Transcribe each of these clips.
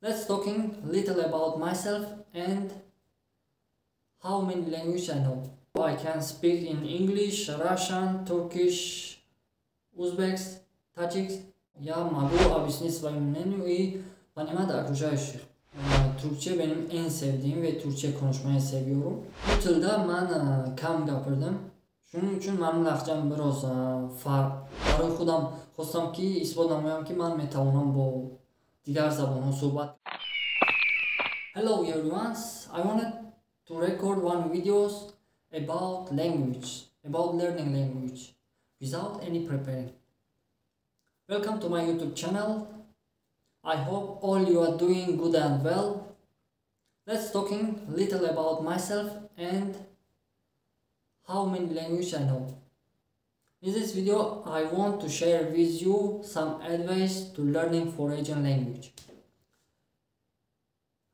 Let's talking little about myself and how many language I know. I can speak in English, Russian, Turkish, Uzbeks, Tajiks. Я могу объяснить свое мнение и понимать окружающих. Türkçe benim en sevdiğim ve Türkçe konuşmayı seviyorum. Bu tilda man kam gapirdim. Shuning uchun mani lahjam biroz farq. Барои худам хостам ки исбот намоям ки ман метавонам бо дигар забонҳо суҳбат. Hello everyone, I wanted to record one videos about language, about learning language without any preparing. Welcome to my YouTube channel. I hope all you are doing good and well. Let's talking little about myself and how many language I know. In this video, I want to share with you some advice to learning foreign language.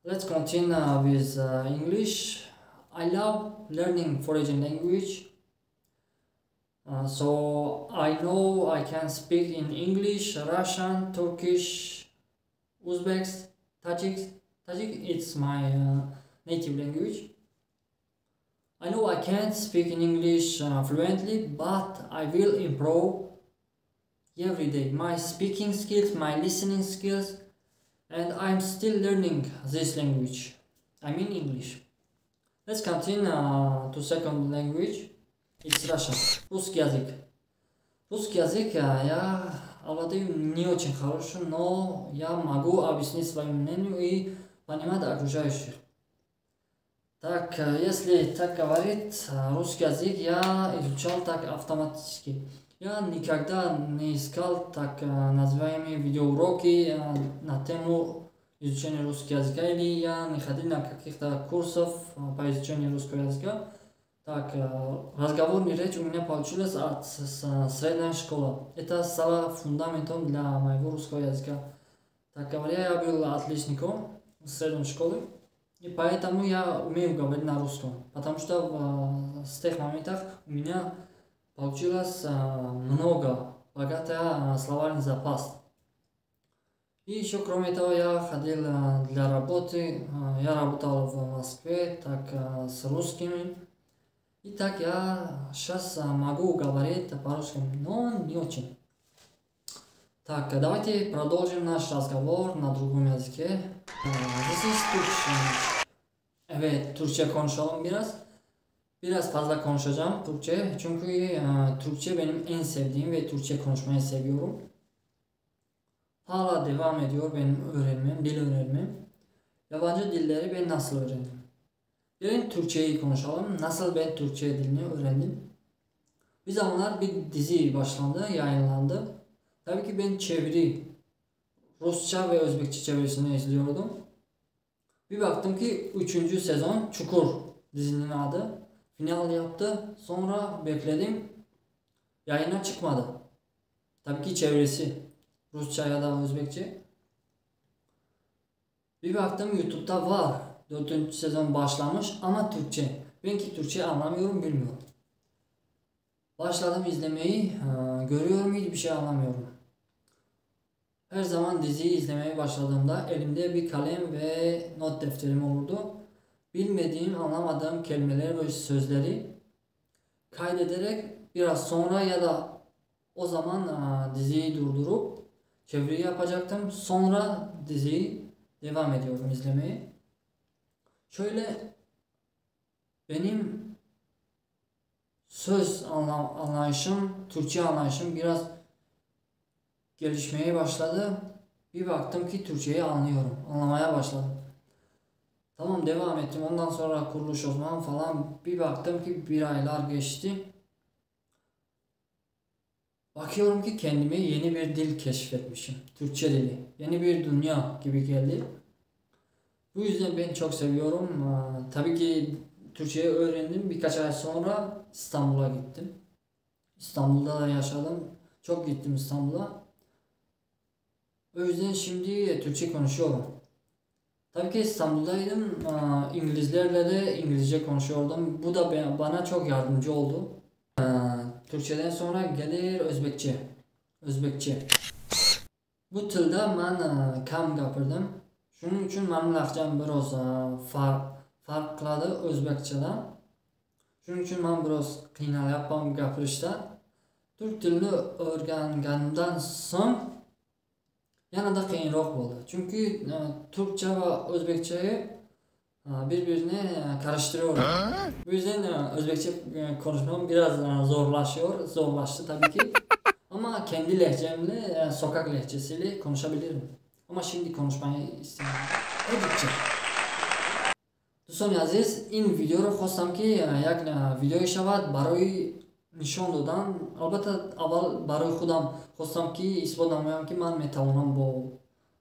Let's continue with English. I love learning foreign language. So I know I can speak in English, Russian, Turkish, Uzbeks, Tajiks. Tajik, it's my native language. I know I can't speak in English fluently, but I will improve every day my speaking skills, my listening skills, and I'm still learning this language. I mean English. Let's continue to second language. It's Russian. Русский язык. Русский язык я овладею не очень хорошо, но я могу объяснить свое мнение и понимать окружающих. Так, если так говорить, русский язык я изучал так автоматически. Я никогда не искал так называемые видеоуроки на тему изучения русского языка, или я не ходил на каких-то курсов по изучению русского языка. Так, разговорный речь у меня получилась от средней школы. Это стало фундаментом для моего русского языка. Так говоря, я был отличником в средней школе, и поэтому я умею говорить на русском, потому что с тех моментов у меня получилось много, богатый словарный запас. И еще, кроме того, я ходил для работы, я работал в Москве, так, с русскими. И так я сейчас могу говорить по-русски, но не очень. Так, давайте продолжим наш разговор на другом языке. This is Turkish. Evet, Türkçe konuşalım biraz. Biraz fazla konuşacağım Türkçe. Çünkü Türkçe benim en sevdiğim ve Türkçe konuşmayı seviyorum. Hala devam ediyor benim öğrenmem, dil öğrenmem. Yabancı dilleri ben nasıl öğrendim? Gelin Türkçeyi konuşalım. Nasıl ben Türkçe dilini öğrendim? Bir zamanlar bir dizi başlandı, yayınlandı. Tabii ki ben çeviri, Rusça ve Özbekçe çevirisini izliyordum. Bir baktım ki 3. sezon Çukur dizinin adı. Final yaptı. Sonra bekledim. Yayına çıkmadı. Tabii ki çevirisi Rusça ya da Özbekçe. Bir baktım YouTube'da var. 4. sezon başlamış ama Türkçe. Ben ki Türkçe anlamıyorum, bilmiyorum. Başladım izlemeyi, görüyorum, hiçbir şey anlamıyorum. Her zaman diziyi izlemeye başladığımda elimde bir kalem ve not defterim olurdu. Bilmediğim, anlamadığım kelimeleri ve sözleri kaydederek biraz sonra ya da o zaman diziyi durdurup çeviri yapacaktım. Sonra diziyi devam ediyorum izlemeye. Şöyle benim söz anlayışım, Türkçe anlayışım biraz gelişmeye başladı. Bir baktım ki Türkçeyi anlıyorum, anlamaya başladım. Tamam, devam ettim. Ondan sonra Kuruluş Osman falan, bir baktım ki bir aylar geçti. Bakıyorum ki kendime yeni bir dil keşfetmişim. Türkçe dili. Yeni bir dünya gibi geldi. Bu yüzden ben çok seviyorum. Tabii ki Türkçeyi öğrendim. Birkaç ay sonra İstanbul'a gittim. İstanbul'da da yaşadım. Çok gittim İstanbul'a. O yüzden şimdi Türkçe konuşuyorum. Tabii ki İstanbul'daydım. İngilizlerle de İngilizce konuşuyordum. Bu da bana çok yardımcı oldu. Türkçeden sonra gelir Özbekçe. Özbekçe. Bu tilda man kam gapirdim. Shuning uchun mani lahjam biroz farq qiladi o'zbekchadan. Shuning uchun man biroz qiynalyapman gapirishda. Turk tilini o'rganganimdan so'ng yanada qiyinroq bo'ldi. Chunki turkcha va o'zbekchaga birbirini karıştırıyorum. Bu yüzden Özbekçe konuşmam biraz zorlaşıyor. Zorlaştı tabii ki. Ama kendi lehçemle, sokak lehçesiyle konuşabilirim. Ama şimdi konuşmayı istemiyorum. Tojikcha. Дӯстони азиз, ин видеоро хостам, ки як видеое шавад барои нишон додан. Албатта, аввал барои худам хостам, ки исбот намоям, ки ман метавонам бо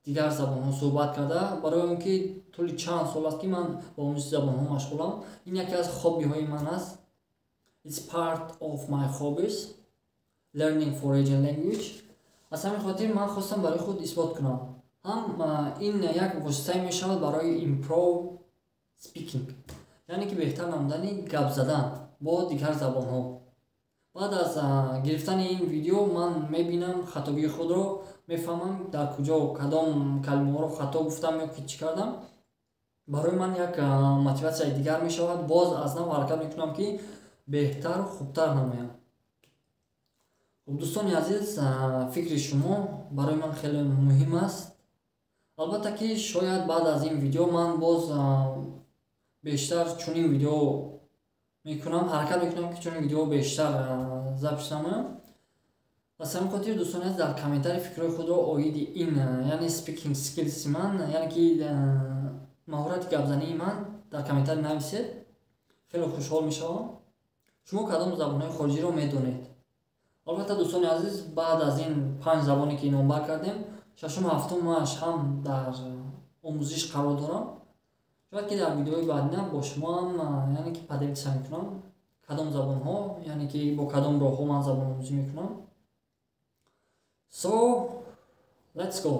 дигар забонҳо суҳбат карда, барои он ки тӯли чанд сол аст, ки ман бо омӯзиши забонҳо машғулам. Ин яке аз хоббиҳои ман аст. It's part of my hobbies, learning foreign language. Аз ҳамин хотир ман хостам барои худ исбот кунам. Ҳам ин як воситае мешавад барои improve speaking, яъне ки беҳтар намудани гап задан бо дигар забонҳо. Баъд аз гирифтани ин видео ман мебинам, хатогии худро мефаҳмам, дар куҷо, кадом калимаҳоро хато гуфтам ё ки чӣ кардам. Барои ман як мотиватсияи дигар мешавад, боз аз нав ҳаракат мекунам, ки беҳтару хубтар намоям. Хуб, дӯстони азиз, фикри шумо барои ман хеле муҳим аст. Албатта ки шояд баъд аз ин видео ман боз бештар чунин видео мекунам, ҳаракат мекунам, ки чунин видео бештар запись намоям. Аз ҳамин хотир, дӯстони азиз, дар комментарий фикрҳои худро оиди ин, яъне speaking skills ман, яъне ки маҳорати гапзании ман, дар комментарий нависед, хеле хушҳол мешавам. Шумо кадом забонҳои хориҷиро медонед? Албатта, дӯстони азиз, баъд аз ин панҷ забоне, ки номбар кардем, шашуму ҳафтумаш ҳам дар омӯзиш қарор дорам. Шояд ки дар видеои баъдина бо шумоам, яъне ки поделиться мекунам, кадом забонҳо, яъне ки бо кадом роҳҳо ман забономӯзӣ мекунам. So let's go.